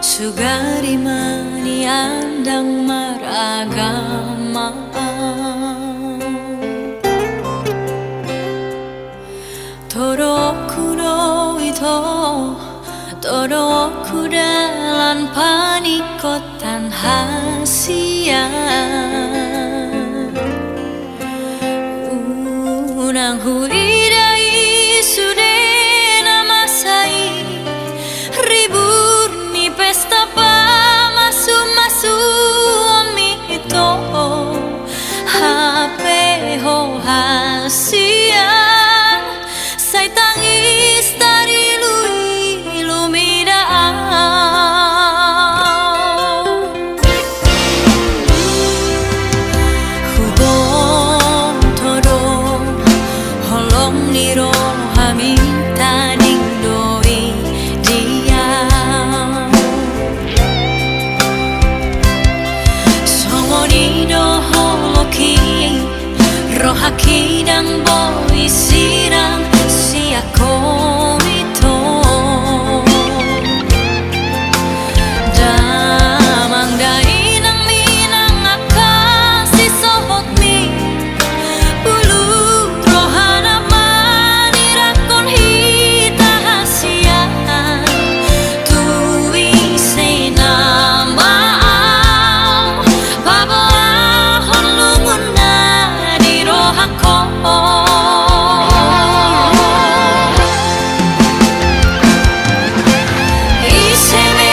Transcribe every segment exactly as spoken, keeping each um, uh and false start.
Sugari ma nian ndang maragama. Todoku do ito, todoku dalan paningkotan hasian. Unang huida i sude na masa i, ribur ni pesta pamasumasuon mi ito, hape ho hasian, sai tangis tariluilu mida au. Huboto do holong ni rohami, tading do i di au. Songon i do holongki, rohangki ndang boi sirang sian ho ito. Damang dainang minang angka sisohotmi, bulung rohana manirangkon hita hasian. Tu ise nama au paboahon lunguna di rohangkon. Ise be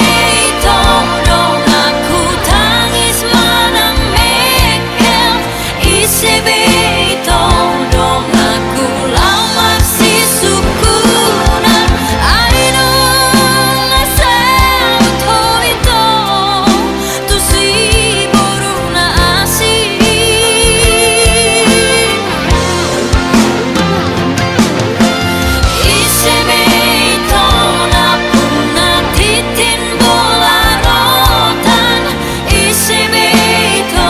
ito donganku tangis manang mengkel, ise be ito donganku laho marsisungkunan, ai nunga saut ho ito tu siboruna asi. Ise be ito na punna tintin bola rotan, ise be ito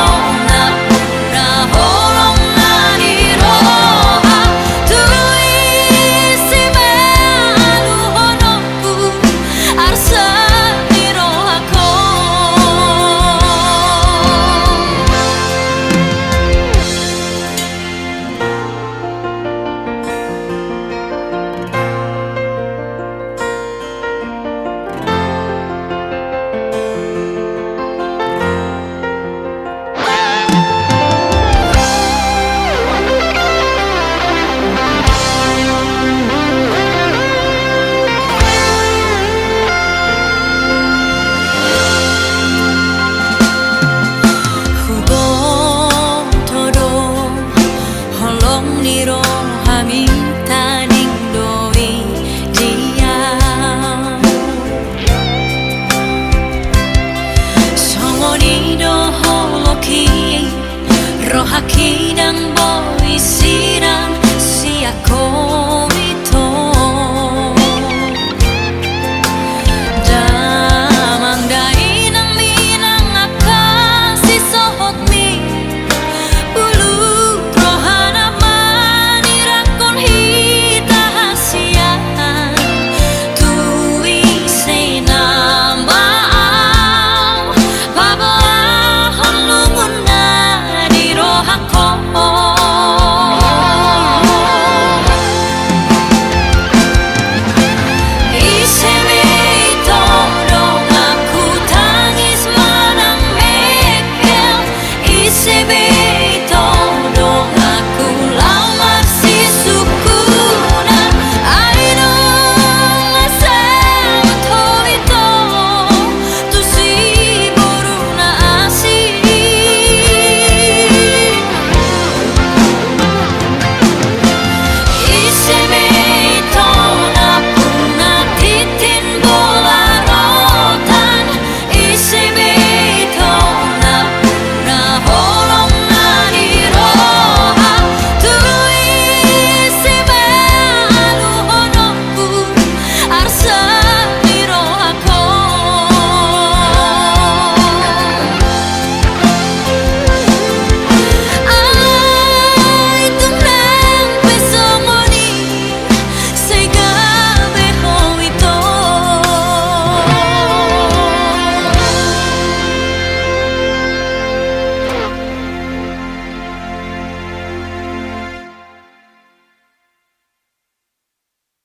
na punna holong na di roha, tu ise be aluhononku arsak ni rohangkon. Huboto do holong ni rohami, tading do i di au. Songon i do holongki, rohangki ndang boi